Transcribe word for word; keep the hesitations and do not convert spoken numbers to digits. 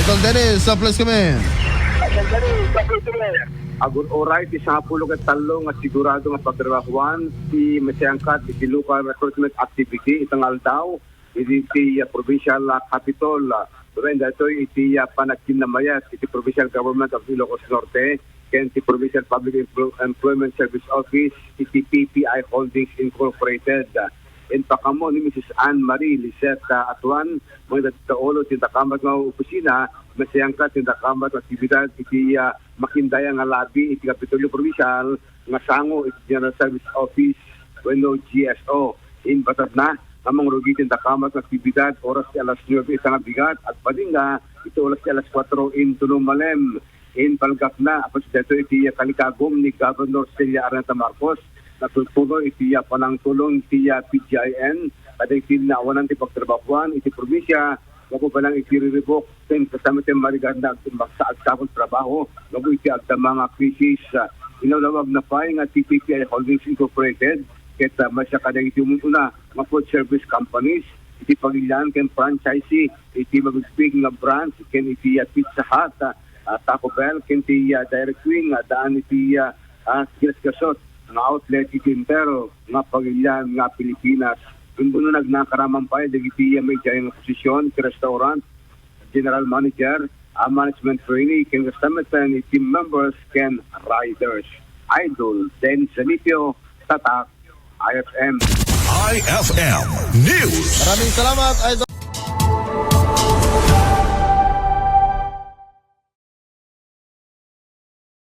Idol Dennis, uh, please come in. Agur-uray ti sangapulo ket tallo nga sigurado nga pagtrabahoan ti masayangkat iti local recruitment activity ita nga aldaw iti, iti, uh, provincial, uh, capitol. Uh, wen daytoy iti, uh, panagkinnamayat iti Provincial Government of Ilocos Norte ken ti Provincial Public Emplo-, Employment Service Office iti P P I Holdings Incorporated. Uh, impakaammo ni Missus Anne Marie Lisette, uh, Atuan, mangted iti ulo ti nakamat nga opisina, masayangkat ti nakamat nga aktibidad iti, ah, makindaya nga labi iti Kapitolyo Provincial nga sango iti General Service Office wenno G S O. Imbatadna nga mangrugi ti nakamat nga aktibidad oras ti alas nuebe ita nga bigat, agpadingga iti oras ti alas kuatro intono malem. Impalgapna a presidente iti kalikagum ni Governor Celia Arneta Marcos, natultulo iti, ah, panangtulong iti, ah, P G I N, kadagiti naawanan ti pagtrabahoan iti probinsya, gapu pa lang iti riribuk, ken kasama ti marigat nga agtumbaksa agsapul trabaho, gapu iti agdama nga krisis. Ah, inawlawagna pay nga ti P P I Holdings Incorporated, ket, ah, maysa kadagiti umun-una nga food service companies, iti pagilian ken franchisee, iti mabigpig nga brands, ken iti, ah, Pizza Hut, ah, ah, Taco Bell, ken ti, ah, Dairy Queen, nga addaan iti, ah, ah, ginasgasut nga outlet iti entero nga pagilian nga Pilipinas. Imbuno nagnakaraman pay dagiti, ah, maidiay nga posisyon ti restaurant, general manager, ah, management trainee, ken kastamatan iti members ken riders. Idol Dennis Zalipio, Tatak, I F M. I F M News. Maraming salamat, Idol.